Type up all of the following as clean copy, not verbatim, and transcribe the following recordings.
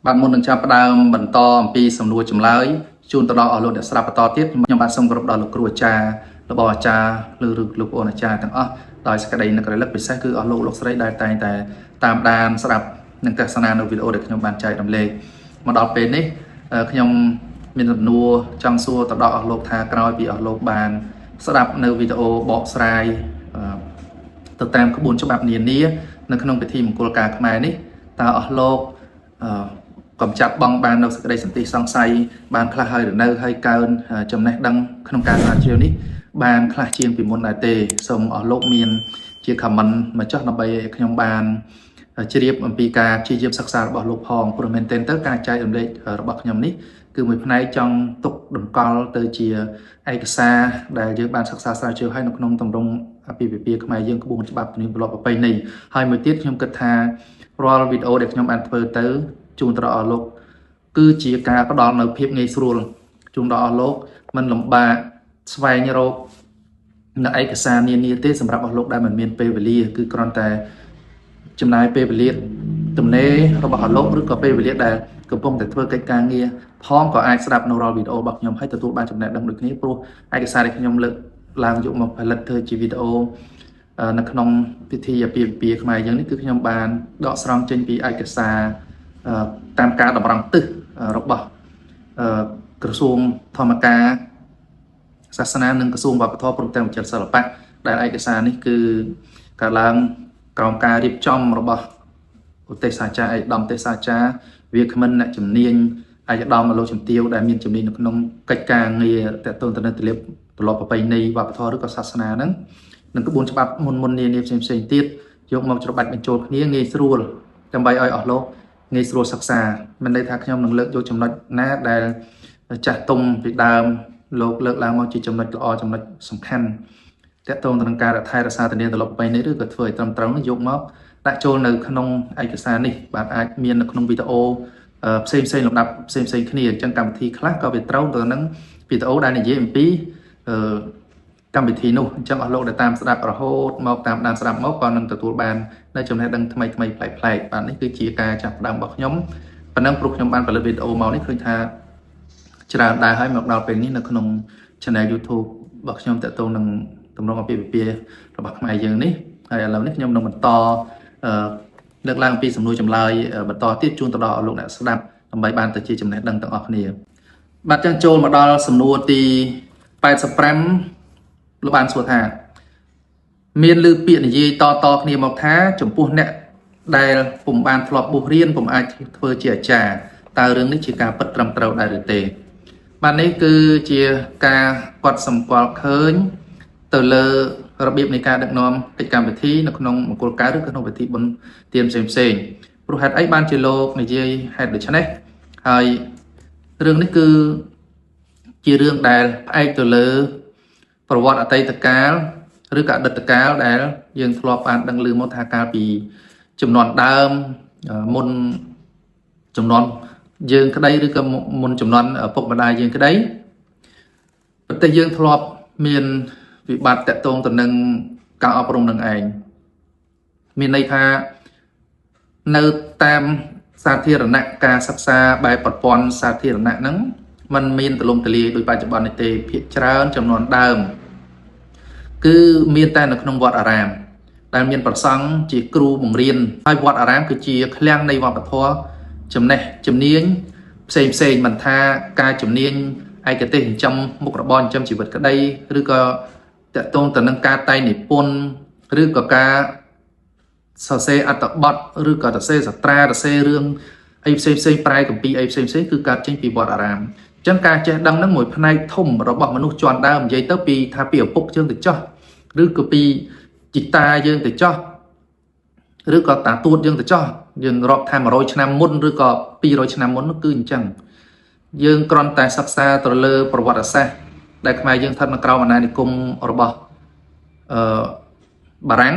បាទមុននឹងចាប់ផ្ដើមបន្តអំពីសំណួរចម្លើយជូនទៅដល់អស់លោកអ្នកស្ដាប់បន្តទៀតខ្ញុំបាទសូមគោរពដល់លោកគ្រូអាចារ្យរបស់អាចារ្យឬលោកប្អូនអាចារ្យទាំងអស់ដោយសេចក្តីនឹករលឹកពិសេសគឺអស់លោកលោកស្រីដែលតែងតែតាមដានស្ដាប់និងទស្សនានៅវីដេអូដែលខ្ញុំបានចែករំលែកមកដល់ពេលនេះខ្ញុំមានសំណួរចង់សួរទៅដល់អស់លោកថាក្រោយពីអស់លោកបានស្ដាប់នៅវីដេអូបកស្រាយទៅតាមក្បួនច្បាប់នានានៅក្នុងពិធីមង្គលការខ្មែរនេះតើអស់លោកកំចាត់បងបាននៅសេចក្តីសន្តិសង្ស័យបានខ្លះហើយឬនៅហើយកើនចំណេះដឹងក្នុងការស្រាវជ្រាវនេះបានខ្លះជាងពីមុនដែរទេសូមអស់លោកមានជា comment មកចុះដើម្បីឲ្យខ្ញុំបានជ្រាបអំពីការព្យាយាមសិក្សារបស់លោកផងព្រោះមែនទែនទៅការចែករំលែករបស់ខ្ញុំនេះគឺមួយផ្នែកចង់ទុកតម្កល់ទៅជាឯកសារដែលយើងបានសិក្សាស្រាវជ្រាវហើយនៅក្នុងទម្រង់អាពាហ៍ពិពាហ៍ខ្មែរយើងក្បួនច្បាប់ទំនៀមទម្លាប់ប្រពៃណីហើយមួយទៀតខ្ញុំគិតថារាល់វីដេអូដែលខ្ញុំបានធ្វើទៅជូនទៅដល់អស់លោកគឺជាការផ្ដល់នៅភាពងាយស្រួលជូនដល់អស់លោកមិនលំបាកស្វែងរកនៅឯកសារនានាទេសម្រាប់អស់លោកដែលមិនមានពេលវេលាគឺគ្រាន់តែចំណាយពេលវេលាទំនេររបស់អស់លោកឬក៏ពេលវេលាដែលកំពុងតែធ្វើកិច្ចការងារផងក៏អាចស្ដាប់នៅរាល់វីដេអូរបស់ខ្ញុំហើយទទួលបានចំណេះដឹងដូចគ្នាព្រោះឯកសារដែលខ្ញុំលើកឡើងយកមកផលិតធ្វើជាវីដេអូនៅក្នុងពិធីអាពាហ៍ពិពាហ៍ខ្មែរយើងនេះគឺខ្ញុំបានដកស្រង់ចេញពីឯកសារតាមការតម្រង់ទិសរបស់ក្រសួងធម្មការសាសនានិងក្រសួងវប្បធម៌ព្រមទាំងវិចិត្រសិល្បៈដែលឯកសារនេះគឺកើតឡើងក្រោមការរៀបចំរបស់ឧទេសសាចារ្យឯកឧត្តមទេសសាចារ្យវាគ្មិនអ្នកជំនាញឯកឧត្តមលោកជំទាវដែលមានជំនាញនៅក្នុងកិច្ចការងារតទៅទៅនឹងទលាប់ប្រពៃណីវប្បធម៌ឬក៏សាសនាហ្នឹងនិងក្បួនច្បាប់មុននានាផ្សេងៗទៀតយកមកច្របាច់បញ្ចូលគ្នាងាយស្រួលដើម្បីឲ្យអស់លោកងាយស្រួលសិក្សាមិនន័យថាខ្ញុំនឹងលើកយកចំណុចណាដែលចាស់ទុំពីដើមលោកលើកឡើងមកជាចំណុចល្អចំណុចសំខាន់តកតងទៅនឹងការថែរក្សាធានាទម្លាប់ប្រពៃណីឬក៏ធ្វើឲ្យត្រឹមត្រូវនោះយកមកដាក់ចូលនៅក្នុងឯកសារនេះបាទអាចមាននៅក្នុងវីដេអូផ្សេងផ្សេងលំដាប់ផ្សេងផ្សេងគ្នាអញ្ចឹងកម្មវិធីខ្លះក៏វាត្រូវទៅនឹងវីដេអូដែលនិយាយអំពីកម្មវិធីនោះអញ្ចឹងអស់លោកដែលតាមស្ដាប់រហូតមកតាមដានស្ដាប់មកក៏នឹងទទួលបាននៅចំណេះដឹងថ្មីថ្មីប្លែកប្លែកបាទនេះគឺជាការចាប់ផ្ដើមរបស់ខ្ញុំប៉ុណ្ណឹងព្រោះខ្ញុំបានផលិតវីដេអូមកនេះឃើញថាច្រើនដែរហើយមកដល់ពេលនេះនៅក្នុង Channel YouTube របស់ខ្ញុំតកតងនឹងទម្រង់អាពាហ៍ពិពាហ៍របស់ខ្មែរយើងនេះហើយឥឡូវនេះខ្ញុំនឹងបន្តលើកឡើងអំពីសំណួរចម្លើយបន្តទៀតជូនទៅដល់លោកអ្នកស្ដាប់ដើម្បីបានទៅជាចំណេះដឹងទាំងអស់គ្នាបាទចឹងចូលមកដល់សំណួរទី85លោកបានសួរថាមានឮពាក្យនិយាយតតគ្នាមកថាចំពោះអ្នកដែលពុំបានធ្លាប់បួសរៀនពុំអាចធ្វើជាអាចារ្យតើរឿងនេះជាការពិតត្រឹមត្រូវដែរឬទេបាទនេះគឺជាការកត់សម្គាល់ឃើញទៅលើរបៀបនៃការដឹកនាំកិច្ចកម្មវិធីនៅក្នុងមង្គលការឬក្នុងពិធីបុណ្យទានផ្សេងផ្សេងព្រោះហេតុអីបានជាលោកនិយាយហេតុដូច្នេះហើយរឿងនេះគឺជារឿងដែលផ្អែកទៅលើប្រវត្តិអតីតកាលឬក៏អតីតកាលដែលយើងធ្លាប់បានដឹងឮមកថាកាលពីចំនួនដើមមុនចំនួនយើងក្តីឬក៏មុនចំនួនពុកម្ដាយយើងក្តីប្រទេសយើងធ្លាប់មានវិបត្តិតកតងទៅនឹងការអប់រំនឹងឯងមានន័យថានៅតាមសាធារណៈការសិក្សាបែបប្រព័ន្ធសាធារណៈហ្នឹងมันមានទលំទលាយដោយបច្ចុប្បន្ននេះទេភាគច្រើនចំនួនដើមគឺមានតែនៅក្នុងវត្តអារាមដែលមានប្រសង់ជាគ្រូបង្រៀនហើយវត្តអារាមគឺជាឃ្លាំងនៃវប្បធម៌ចំណេះជំនាញផ្សេងផ្សេងមិនថាការជំនាញឯកទេសចិញ្ចឹមមុខរបរចិញ្ចឹមជីវិតក្តីឬក៏តកតងទៅនឹងការតែងនិពន្ធឬក៏ការសរសេរអត្ថបទឬក៏សរសេរសត្រាសរសេររឿងអីផ្សេងផ្សេងប្រែកម្ពីអីផ្សេងផ្សេងគឺកើតចេញពីវត្តអារាមអញ្ចឹងការចេះដឹងហ្នឹងមួយផ្នែកធំរបស់មនុស្សជាន់ដើមនិយាយទៅពីថាពីឪពុកយើងទៅចោះឬក៏ពីជីតាយើងទៅចោះឬក៏តាទួតយើងទៅចោះយើងរាប់ថា100ឆ្នាំមុនឬក៏200ឆ្នាំមុនគឺអញ្ចឹងយើងគ្រាន់តែសិក្សាទៅលើប្រវត្តិសាស្ត្រដែលខ្មែរយើងស្ថិតនៅក្រោមអាណានិគមរបស់អឺបារាំង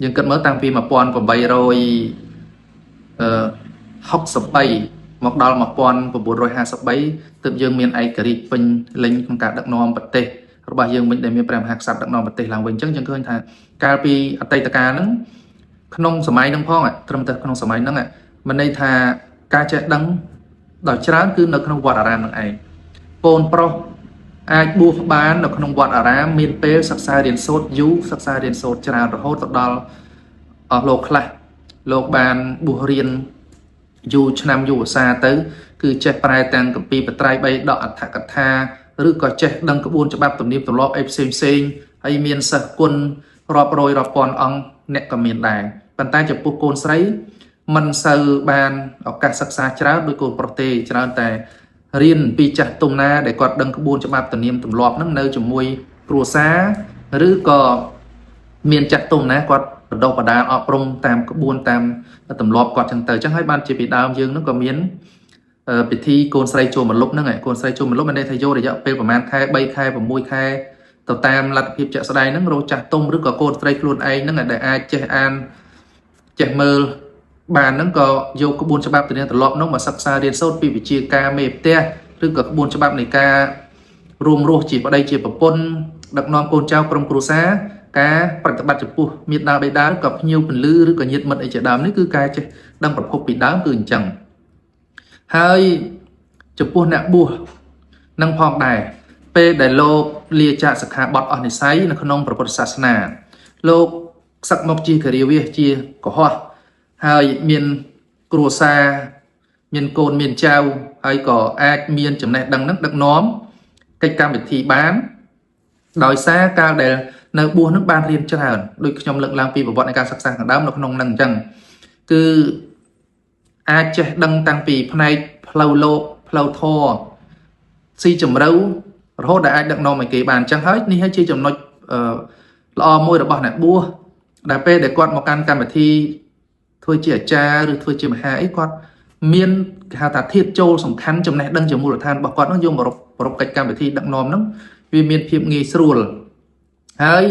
យើងគិតមើលតាំងពី1863មកដល់1953ទើបយើងមានឯករាជ្យពេញលេញក្នុងការដឹកនាំប្រទេសរបស់យើងវិញដែលមានព្រះមហាក្សត្រដឹកនាំប្រទេសឡើងវិញអញ្ចឹងយើងឃើញថាកាលពីអតីតកាលហ្នឹងក្នុងសម័យហ្នឹងផងត្រឹមតែក្នុងសម័យហ្នឹងមិនន័យថា ការចេះដឹងដោយច្រើនគឺនៅក្នុងវត្តអារាមនឹងឯងកូនប្រុសអាចបួសបាននៅក្នុងវត្តអារាមមានពេលសិក្សារៀនសូត្រយូរសិក្សារៀនសូត្រច្រើនរហូតទៅដល់អស់លោកខ្លះលោកបានបួសរៀនយូរឆ្នាំយូរវស្សាទៅគឺចេះប្រែទាំងគម្ពីរបត្រៃបីដកអត្ថកថាឬក៏ចេះដឹងក្បួនច្បាប់ទំនៀមទម្លាប់អីផ្សេងផ្សេងហើយមានសិស្សគុណរាប់រយរាប់ពាន់អង្គអ្នកក៏មានដែរប៉ុន្តែចំពោះកូនស្រីមិនសូវបានឱកាសសិក្សាច្រើនដោយកូនប្រុសទេច្រើនតែរៀនពីចាស់ទុំណាដែលគាត់ដឹងក្បួនច្បាប់ទំនៀមទម្លាប់ហ្នឹងនៅជាមួយគ្រួសារឬក៏មានចាស់ទុំណាគាត់បណ្ដុះបណ្ដាលអប់រំតាមក្បួនតាមទម្លាប់គាត់ចឹងទៅចឹងហើយបានជាពីដើមយើងហ្នឹងក៏មានពិធីកូនស្រីចូលម្លប់ហ្នឹងឯងកូនស្រីចូលម្លប់មានន័យថាយករយៈពេលប្រហែលខែ3ខែ6ខែទៅតាមលទ្ធភាពជាក់ស្ដែងហ្នឹងរកចាស់ទុំឬក៏កូនស្រីខ្លួនឯងហ្នឹងដែលអាចចេះអានចេះមើលបានហ្នឹងក៏យកក្បួនច្បាប់ទំនៀមទម្លាប់ហ្នឹងមកសិក្សារៀនសូត្រពីវិជាការមេផ្ទះឬក៏ក្បួនច្បាប់នៃការរួមរស់ជាប្តីជាប្រពន្ធដឹកនាំកូនចៅក្រុមគ្រួសារការប្រតិបត្តិចំពោះមេដាបេដាក៏ភ្ញៀវពន្លឺឬក៏ញាតិមិត្តអីជាដើមនេះគឺការចេះដឹងប្រភពពីដើមគឺអញ្ចឹងហើយចំពោះអ្នកបួសនឹងផងដែរពេលដែលលោកលាចាកសិក្ខាបទអស់និស្ស័យនៅក្នុងព្រះពុទ្ធសាសនាលោកសឹកមកជាគរិយាជាកុហកហើយមានគ្រួសារមានកូនមានចៅហើយក៏អាចមានចំណេះដឹងនឹងដឹកនាំកិច្ចកម្មវិធីបានដោយសារកាលដែលនៅបួសនឹងបានរៀនច្រើនដូចខ្ញុំលើកឡើងពីប្រវត្តិនៃការសិក្សាខាងដើមនៅក្នុងនឹងអញ្ចឹងគឺអាចចេះដឹងតាំងពីផ្នែកផ្លូវលោកផ្លូវធម៌ស៊ីជម្រៅរហូតដែលអាចដឹកនាំឲ្យគេបានអញ្ចឹងហើយនេះហើយជាចំណុចល្អមួយរបស់អ្នកបួសដែលពេលដែលគាត់មកកាន់កម្មវិធីធ្វើជាអាចារ្យឬធ្វើជាមហាអីគាត់មានគេហៅថាធាតុចូលសំខាន់ចំណេះដឹងជាមូលដ្ឋានរបស់គាត់នឹងយកមករកកិច្ចកម្មវិធីដឹកនាំហ្នឹងវាមានភាពងាយស្រួលហើយ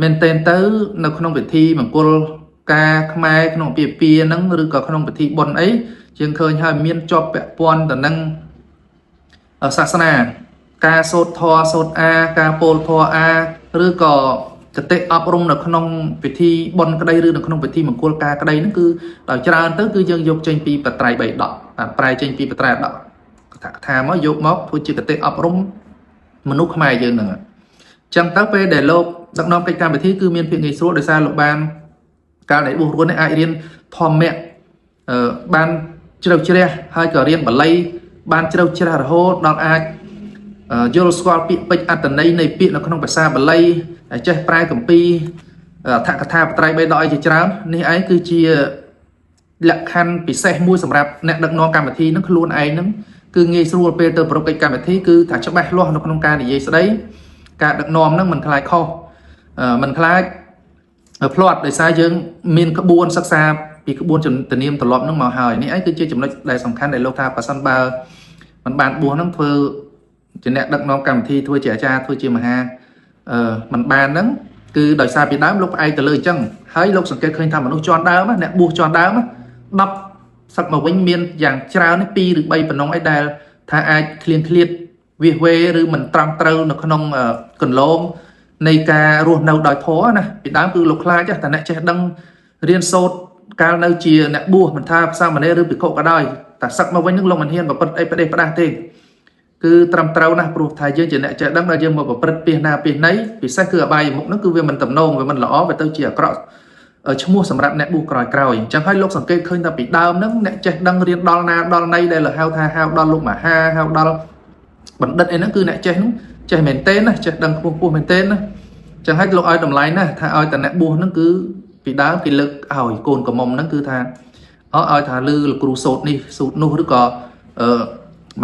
មែនទែនទៅនៅក្នុងពិធីមង្គលការខ្មែរក្នុងអាពាហ៍ពិពាហ៍ហ្នឹងឬក៏ក្នុងពិធីបុណ្យអីយើងឃើញហើយមានជាប់ពាក់ព័ន្ធទៅនឹងសាសនាការសូត្រធម៌សូត្រអាការពោលធម៌អាឬក៏គតិអប់រំនៅក្នុងពិធីបុណ្យក្តីឬនៅក្នុងពិធីមង្គលការក្តីហ្នឹងគឺដោយច្រើនទៅគឺយើងយកចេញពីបត្រៃបីដកប្រែចេញពីបត្រៃដកកថាមកយកមកធ្វើជាគតិអប់រំមនុស្សខ្មែរយើងហ្នឹងអញ្ចឹងទៅពេលដែលលោកដឹកនាំកិច្ចកម្មវិធីគឺមានភាពងាយស្រួលដោយសារលោកបានកាលដែលបួសរួននេះអាចរៀនធម្មៈបានជ្រៅជ្រះហើយក៏រៀនបាលីបានជ្រៅជ្រះរហូតដល់អាចយល់ស្គាល់ពាក្យពេចន៍អត្ថន័យនៃពាក្យនៅក្នុងភាសាបាលីហើយចេះប្រែគម្ពីរអត្ថកថាបត្រៃបីដកអីជាច្រើននេះឯងគឺជាលក្ខខណ្ឌពិសេសមួយសម្រាប់អ្នកដឹកនាំកម្មវិធីនឹងខ្លួនឯងនឹងគឺងាយស្រួលពេលទៅប្រកកិច្ចកម្មវិធីគឺថាច្បាស់លាស់នៅក្នុងការនិយាយស្ដីការដឹកនាំនឹងមិនខ្លាចខុសមិនខ្លាចភ្លាត់ដោយសារយើងមានក្បួនសិក្សាពីក្បួនទំនៀមទម្លាប់នឹងមកហើយនេះឯងគឺជាចំណុចដែលសំខាន់ដែលលោកថាប៉ះសិនបើមិនបានបួសនឹងធ្វើជាអ្នកដឹកនាំកម្មវិធីធ្វើជាអាចារ្យធ្វើជាមហាមិនបានហ្នឹងគឺដោយសារពីដើមលោកផ្អែកទៅលើអញ្ចឹងហើយលោកសង្កេតឃើញថាមនុស្សជាន់ដើមអ្នកបួសជាន់ដើម10សឹកមកវិញមានយ៉ាងច្រើននេះ2ឬ3ប៉ុណ្ណឹងអីដែលថាអាចឃ្លៀងឃ្លាតវាសវេឬមិនត្រង់ត្រូវនៅក្នុងកន្លងនៃការរស់នៅដោយធម៌ណាពីដើមគឺលោកខ្លាចតែអ្នកចេះដឹងរៀនសូត្រកាលនៅជាអ្នកបួសមិនថាសាមណេរឬភិក្ខុក៏ដោយតែសឹកមកវិញនឹងលោកមិនហ៊ានប្រព្រឹត្តអីផ្ដេសផ្ដាស់ទេគឺត្រឹមត្រូវណាស់ព្រោះថាយើងជាអ្នកចេះដឹងដល់យើងមកប្រព្រឹត្តពីណាពីណីពិសេសគឺអបាយមុខហ្នឹងគឺវាមិនតំណងវាមិនល្អវាទៅជាអាក្រក់ឈ្មោះសម្រាប់អ្នកបួសក្រោយក្រោយអញ្ចឹងហើយលោកសង្កេតឃើញថាពីដើមហ្នឹងអ្នកចេះដឹងរៀនដល់ណាដល់ណីដែលហៅថាហៅដល់លោកមហាហៅដល់បណ្ឌិតអីហ្នឹងគឺអ្នកចេះហ្នឹងចេះមែនទេណាចេះដឹងខ្ពស់ខ្ពស់មែនទេណាអញ្ចឹងហើយលោកឲ្យតម្លៃណាស់ថាឲ្យតែអ្នកបួសហ្នឹងគឺពីដើមគេលើកឲ្យកូនក្រមុំហ្នឹងគឺថាឲ្យថាលឺលោកគ្រូសូត្រនេះសូត្រនោះឬក៏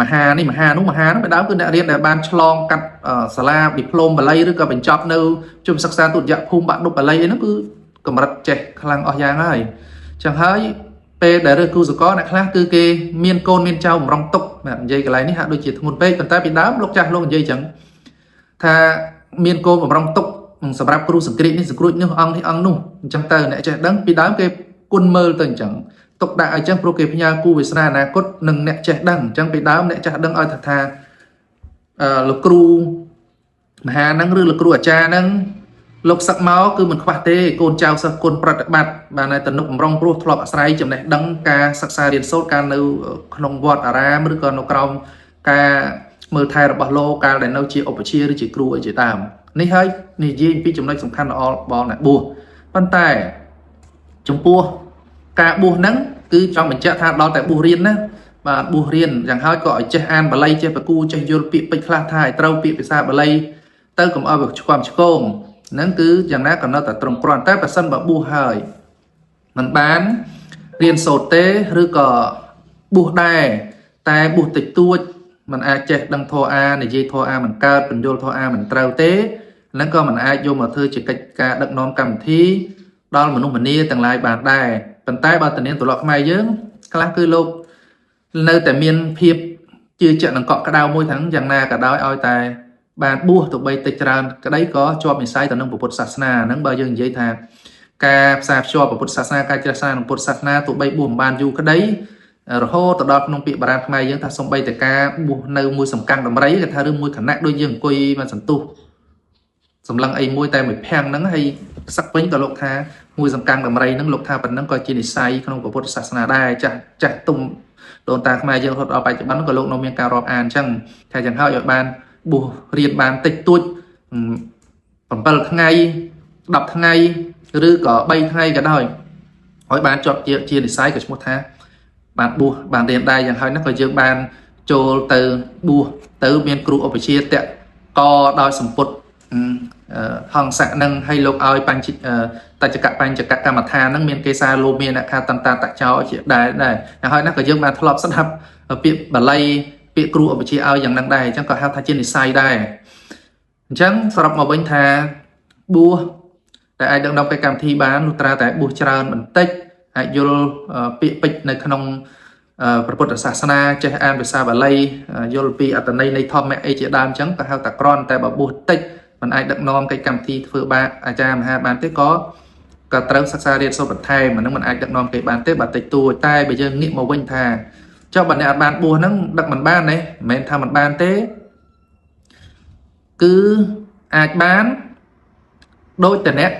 មហានេះមហានោះមហានោះពីដើមគឺអ្នករៀនដែលបានឆ្លងកាត់សាលាឌីប្លូមបាលីឬក៏បញ្ចប់នៅជំសិក្សាទុតិយភូមិបាក់ឌុបបាលីអីហ្នឹងគឺកម្រិតចេះខ្លាំងអស់យ៉ាងហើយអញ្ចឹងហើយពេលដែលរើសគូសកលអ្នកខ្លះគឺគេមានកូនមានចៅបំរុងទុកនិយាយកន្លែងនេះហាក់ដូចជាធ្ងន់ពេកប៉ុន្តែពីដើមលោកចាស់លោកនិយាយអញ្ចឹងថាមានកូនបំរុងទុកសម្រាប់គ្រូសង្គ្រាចនេះសង្គ្រួចនោះអង្គនេះអង្គនោះអញ្ចឹងទៅអ្នកចេះដឹងពីដើមគេគុណមើលទៅអញ្ចឹងទុកដាក់ឲ្យចឹងព្រោះគេផ្ញើគូវាសនាអនាគតនិងអ្នកចេះដឹងអញ្ចឹងពីដើមអ្នកចេះដឹងឲ្យថាលោកគ្រូមហាហ្នឹងឬលោកគ្រូអាចារ្យហ្នឹង លោកសឹកមកគឺមិនខ្វះទេកូនចៅសិស្សគុណប្រតិបត្តិបានតែទំនុកបំរុងព្រោះធ្លាប់អាស្រ័យចំណេះដឹងការសិក្សារៀនសូត្រកាលនៅក្នុងវត្តអារាមឬក៏នៅក្រោមការមើលថែរបស់លោកកាលដែលនៅជាឧបជាឬជាគ្រូអីជាដើមនេះហើយនិយាយពីចំណុចសំខាន់ល្អបងអ្នកបួសប៉ុន្តែចំពោះការបួសហ្នឹងគឺចង់បញ្ជាក់ថាដល់តែបួសរៀនណាបាទបួសរៀនយ៉ាងហើយក៏ឲ្យចេះអានបាលីចេះបកគូចេះយល់ពាក្យពេចន៍ខ្លះថាឲ្យត្រូវពាក្យភាសាបាលីទៅកុំឲ្យវាឆ្គាំឆ្គងហ្នឹងគឺយ៉ាងណាក៏នៅតែត្រង់គ្រាន់តែប៉ះសិនបើបួសហើយមិនបានរៀនសូត្រទេឬក៏បួសដែរតែបួសតិចតួចมันអាចចេះដឹងធម៌អានិយាយធម៌អាមិនកើតបញ្យលធម៌អាមិនត្រូវទេហ្នឹងក៏มันអាចយកមកធ្វើជាកិច្ចការដឹកនាំកម្មវិធីដល់មនុស្សម្នាទាំងឡាយបានដែរប៉ុន្តែបើតានាងទម្លាប់ខ្មែរយើងខ្លះគឺលោកនៅតែមានភាពជឿជាក់និងកក់ក្ដៅមួយทั้งយ៉ាងណាក៏ដោយឲ្យតែបានបួសទៅបីតិចច្រើនក្តីក៏ជាប់និស័យទៅនឹងពុទ្ធសាសនាហ្នឹងបើយើងនិយាយថាការផ្សារភ្ជាប់ពុទ្ធសាសនាការជ្រះថ្លានឹងពុទ្ធសាសនាទោះបីបួសមិនបានយូរក្តីរហូតទៅដល់ក្នុងពាក្យបារាណខ្មែរយើងថាសំបីតែការបួសនៅមួយសំកាំងដំរីគេថាឬមួយខណៈដូចយើងអង្គុយមកសន្ទុះសម្លឹងអីមួយតែមួយភាំងហ្នឹងហើយសឹកវិញក៏លោកថាមួយសំកាំងដំរីហ្នឹងលោកថាប៉ុណ្ណឹងក៏ជានិស័យក្នុងពុទ្ធសាសនាដែរចាស់ចាស់ទុំដូនតាខ្មែរយើងរហូតដល់បច្ចុប្បន្នក៏លោកនៅមានការរាប់អានអញ្ចឹងថាយ៉ាងហើយឲ្យបានបួសរៀនបានតិចតួច7ថ្ងៃ10ថ្ងៃឬក៏3ថ្ងៃក៏ដោយឲ្យបានជាប់ជានិស័យក៏ឈ្មោះថាបានបួសបានរៀនដែរយ៉ាងហើយណាក៏យើងបានចូលទៅបួសទៅមានគ្រូឧបជាតកដោយសម្ពុតហង្សៈនឹងឲ្យលោកឲ្យបញ្ញតច្ចកបញ្ចកកម្មដ្ឋាននឹងមានគេសាលោមានខាតន្តាតចោជាដែរដែរយ៉ាងហើយណាក៏យើងបានធ្លាប់ស្ដាប់ពាក្យបាលីពាក្យគ្រូឧបជាឲ្យយ៉ាងហ្នឹងដែរអញ្ចឹងក៏ហៅថាជានិស័យដែរអញ្ចឹងសរុបមកវិញថាបួសតែអាចដឹកនាំកិច្ចកម្មវិធីបានលុះត្រាតែបួសច្រើនបន្តិចអាចយល់ពាក្យពេចន៍នៅក្នុងព្រះពុទ្ធសាសនាចេះអានភាសាបាលីយល់ពីអត្ថន័យនៃធម្មៈអីជាដើមអញ្ចឹងក៏ហៅថាក្រន់តែបើបួសតិចมันអាចដឹកនាំកិច្ចកម្មវិធីធ្វើបានអាចារ្យមហាបានទេក៏ត្រូវសិក្សារៀនសូត្របន្ថែមអានឹងมันអាចដឹកនាំគេបានទេបើតិចតួចតែបើយើងងាកមកវិញថាចុះបើអ្នកអត់បានបួសហ្នឹងដឹកមិនបានទេមិនមែនថាមិនបានទេគឺអាចបានដូចតែអ្នក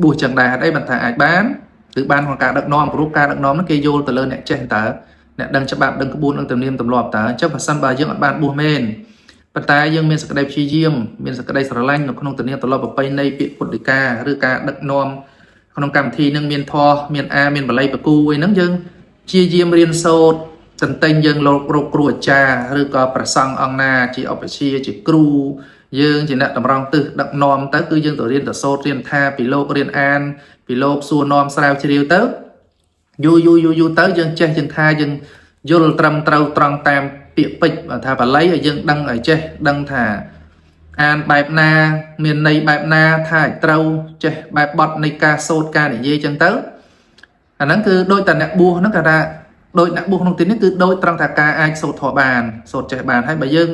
បួសចឹងដែរហេតុអីបានថាអាចបានគឺបានក្នុងការដឹកនាំព្រោះការដឹកនាំហ្នឹងគេយល់ទៅលើអ្នកចេះតើអ្នកដឹងច្បាប់ដឹងក្បួនដឹងទំនៀមទម្លាប់តើអញ្ចឹងបើសិនបើយើងអត់បានបួសមែនប៉ុន្តែយើងមានសក្តីព្យាយាមមានសក្តីស្រឡាញ់នៅក្នុងទំនៀមទម្លាប់ប្រពៃណីពាក្យពុទ្ធដីកាឬការដឹកនាំក្នុងកម្មវិធីនឹងមានធម៌មានអាមានបាលីបកគូអីហ្នឹងយើងព្យាយាមរៀនសូត្រតន្តែងយើងលោករកគ្រូអាចារ្យឬក៏ព្រះសង្ឃអង្គណាជាឧបជាជាគ្រូយើងជាអ្នកតម្រង់ទិសដឹកនាំទៅគឺយើងទៅរៀនទៅសូត្ររៀនថាពីលោករៀនអានពីលោកសួរនាំស្រាវជ្រាវទៅយូរយូរយូរយូរទៅយើងចេះយើងថាយើងយល់ត្រឹមត្រូវត្រង់តាមពាក្យពេចន៍ថាបាលីឲ្យយើងដឹងឲ្យចេះដឹងថាអានបែបណាមានន័យបែបណាថាឲ្យត្រូវចេះបែបបត់នៃការសូត្រការនិយាយចឹងទៅអាហ្នឹងគឺដូចតែអ្នកបួសហ្នឹងគេថាដូចអ្នកបួសក្នុងទីនេះគឺដូចត្រង់ថាការអាចសូត្រធម៌បានសូត្រចេះបានហើយបើយើង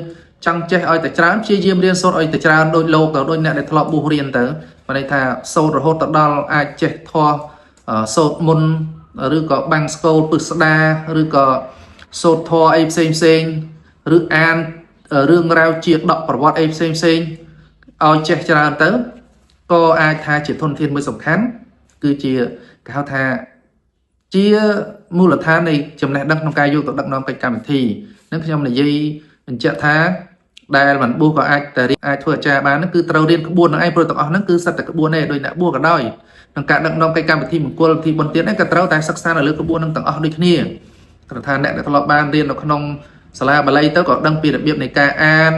ចង់ចេះឲ្យតែច្រើនព្យាយាមរៀនសូត្រឲ្យតែច្រើនដូចលោកទៅដូចអ្នកដែលធ្លាប់បួសរៀនទៅមានន័យថាសូត្ររហូតទៅដល់អាចចេះធម៌សូត្រមុនឬក៏បាំងស្កូលពឹស្ដាឬក៏សូត្រធម៌អីផ្សេងផ្សេងឬអានរឿងរ៉ាវជាដកប្រវត្តិអីផ្សេងផ្សេងឲ្យចេះច្រើនទៅក៏អាចថាជាធនធានមួយសំខាន់គឺជាគេហៅថាជាមូលដ្ឋាននៃចំណេះដឹងក្នុងការយកទៅដឹកនាំកិច្ចកម្មវិធីនឹងខ្ញុំនិយាយបញ្ជាក់ថាដែលមិនបួសក៏អាចតែអាចធ្វើអាចារ្យបានហ្នឹងគឺត្រូវរៀនក្បួននឹងឯងព្រោះទាំងអស់ហ្នឹងគឺសិតតែក្បួនឯងដោយអ្នកបួសក៏ដោយក្នុងការដឹកនាំកិច្ចកម្មវិធីមង្គលពិធីបុណ្យទានហ្នឹងក៏ត្រូវតែសិក្សានៅលើក្បួនហ្នឹងទាំងអស់ដូចគ្នាគ្រាន់ថាអ្នកដែលធ្លាប់បានរៀននៅក្នុងសាលាបាលីទៅក៏ដឹងពីរបៀបនៃការអាន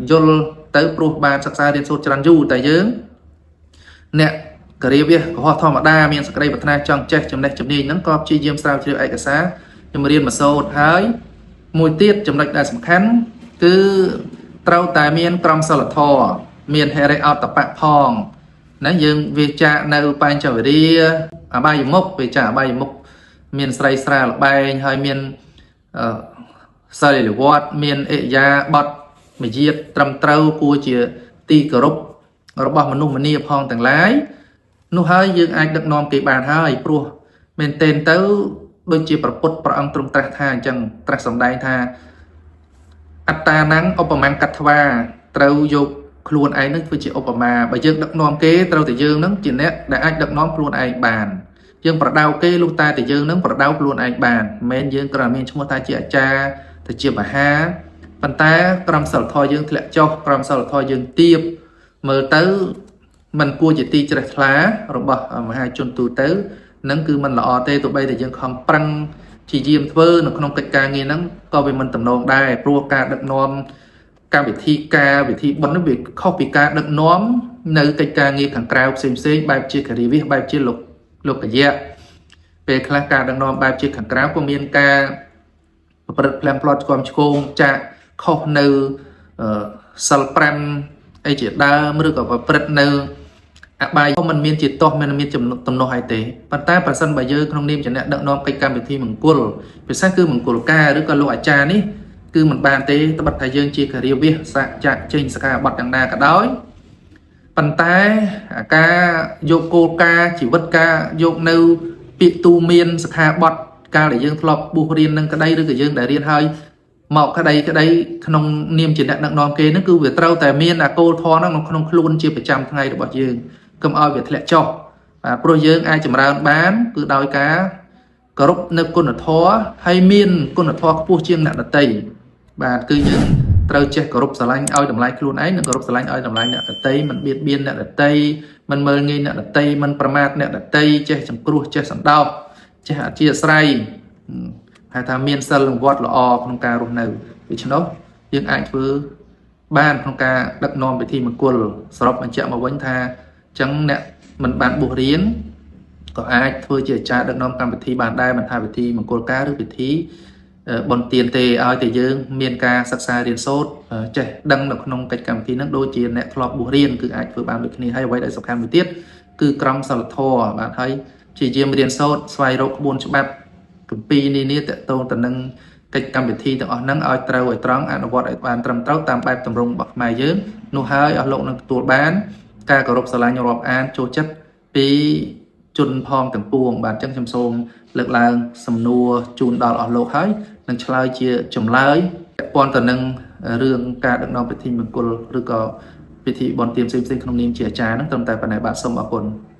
យល់ទៅព្រោះបានសិក្សារៀនសូត្រច្រើនយូរតែយើងអ្នកការិយាវិកុហកធម្មតាមានសក្តីប្រាថ្នាចង់ចេះចំណេះជំនាញហ្នឹងក៏ព្យាយាមស្រាវជ្រាវឯកសារខ្ញុំរៀនមកសូត្រហើយមួយទៀតចំណុចដែលសំខាន់គឺត្រូវតែមានក្រមសីលធម៌មានហិរិអតបៈផងណាយើងវាចាកនៅបញ្ចវរិយអបាយមុខវាចាកអបាយមុខមានស្រីស្រាលបែងហើយមានសិលវត្តមានអិយាបថមយាទត្រឹមត្រូវគួរជាទីគោរពរបស់មនុស្សម្នាផងទាំងឡាយនោះហើយយើងអាចដឹកនាំគេបានហើយព្រោះមែនទែនទៅដូចជាព្រះពុទ្ធព្រះអង្គទ្រង់ត្រាស់ថាអញ្ចឹងត្រាស់សម្ដែងថាអត្តានំឧបមង្គកត្វាត្រូវយក ខ្លួនឯងនឹងធ្វើជាឧបមាបើយើងដឹកនាំគេត្រូវតែយើងនឹងជាអ្នកដែលអាចដឹកនាំខ្លួនឯងបានយើងប្រដៅគេលុះតែតែយើងនឹងប្រដៅខ្លួនឯងបានមិនមែនយើងគ្រាន់តែមានឈ្មោះថាជាអាចារ្យទៅជាមហាប៉ុន្តែក្រមសីលធម៌យើងធ្លាក់ចុះក្រមសីលធម៌យើងទាបមើលទៅมันគួរជាទីជ្រះថ្លារបស់មហាជនទូទៅនឹងគឺมันល្អទេទោះបីតែយើងខំប្រឹងព្យាយាមធ្វើនៅក្នុងកិច្ចការងារហ្នឹងក៏វាមិនតំណងដែរព្រោះការដឹកនាំកម្មវិធីការវិធីបុណ្យនេះវាខុសពីការដឹកនាំនៅកិច្ចការងារខាងក្រៅផ្សេងផ្សេងបែបជាការីវិសបែបជាលោកយៈពេលខ្លះការដឹកនាំបែបជាខាងក្រៅក៏មានការប្រព្រឹត្តផ្លាំងផ្្លាត់ឆ្គាំឆ្គងចាក់ខុសនៅសិល5អីជាដើមឬក៏ប្រព្រឹត្តនៅអបាយមិនមានជាទោសមិនមានទំនាស់អីទេប៉ុន្តែប្រសិនបើយើងក្នុងនាមជាអ្នកដឹកនាំកិច្ចកម្មវិធីមង្គលពិសេសគឺមង្គលការឬក៏លោកអាចារ្យនេះគឺមិនបានទេត្បិតថាយើងជាការិយវិសសច្ចៈចេញសកាបត្តិយ៉ាងណាក៏ដោយប៉ុន្តែការយកគោលការណ៍ជីវិតការយកនៅពាក្យទូមានសខាបត្តិកាលដែលយើងធ្លាប់បួសរៀននឹងក្តីឬក៏យើងដែលរៀនហើយមកក្តីក្តីក្នុងនាមជាអ្នកដឹកនាំគេនឹងគឺវាត្រូវតែមានអាគោលធម៌ហ្នឹងក្នុងខ្លួនជាប្រចាំថ្ងៃរបស់យើងកុំឲ្យវាធ្លាក់ចុះបាទព្រោះយើងអាចចម្រើនបានគឺដោយការគោរពនៅគុណធម៌ហើយមានគុណធម៌ខ្ពស់ជាងអ្នកដទៃបាទគឺយើងត្រូវចេះគោរពស្រឡាញ់ឲ្យតម្លៃខ្លួនឯងនិងគោរពស្រឡាញ់ឲ្យតម្លៃអ្នកដទៃមិនបៀតបៀនអ្នកដទៃមិនមើលងាយអ្នកដទៃមិនប្រមាថអ្នកដទៃចេះចង្គ្រោះចេះសន្តោសចេះអធិស្ឋានហៅថាមានសិលនិងវត្តល្អក្នុងការរស់នៅដូច្នោះយើងអាចធ្វើបានក្នុងការដឹកនាំពិធីមង្គលសរុបបញ្ជាក់មកវិញថាចឹងអ្នកមិនបានបួសរៀនក៏អាចធ្វើជាអាចារ្យដឹកនាំកម្មវិធីបានដែរមិនថាពិធីមង្គលការឬពិធីបុណ្យទានទេឲ្យតែយើងមានការសិក្សារៀនសូត្រចេះដឹងនៅក្នុងកិច្ចកម្មវិធីហ្នឹងដូចជាអ្នកធ្លាប់បួសរៀនគឺអាចធ្វើបានដូចគ្នាហើយអ្វីដែលសំខាន់មួយទៀតគឺក្រមសីលធម៌បាទហើយព្យាយាមរៀនសូត្រស្វែងរកក្បួនច្បាប់គម្ពីរនានាទាក់ទងទៅនឹងកិច្ចកម្មវិធីទាំងអស់ហ្នឹងឲ្យត្រូវឲ្យត្រង់អនុវត្តឲ្យបានត្រឹមត្រូវតាមបែបទម្រង់របស់ខ្មែរយើងនោះហើយអស់លោកនឹងទទួលបានការគោរពស្រឡាញ់រាប់អានចូលចិត្តពីជនផងទាំងពួងបាទអញ្ចឹងខ្ញុំសូមលើកឡើងសំណួរជូនដល់អស់លោកហើយនឹងឆ្លើយជាចម្លើយពាក់ព័ន្ធទៅនឹងរឿងការដឹកនាំពិធីមង្គលឬក៏ពិធីបុណ្យទានផ្សេងៗក្នុងនាមជាអាចារ្យហ្នឹងត្រឹមតែប៉ុណ្ណេះបាទសូមអរគុណ។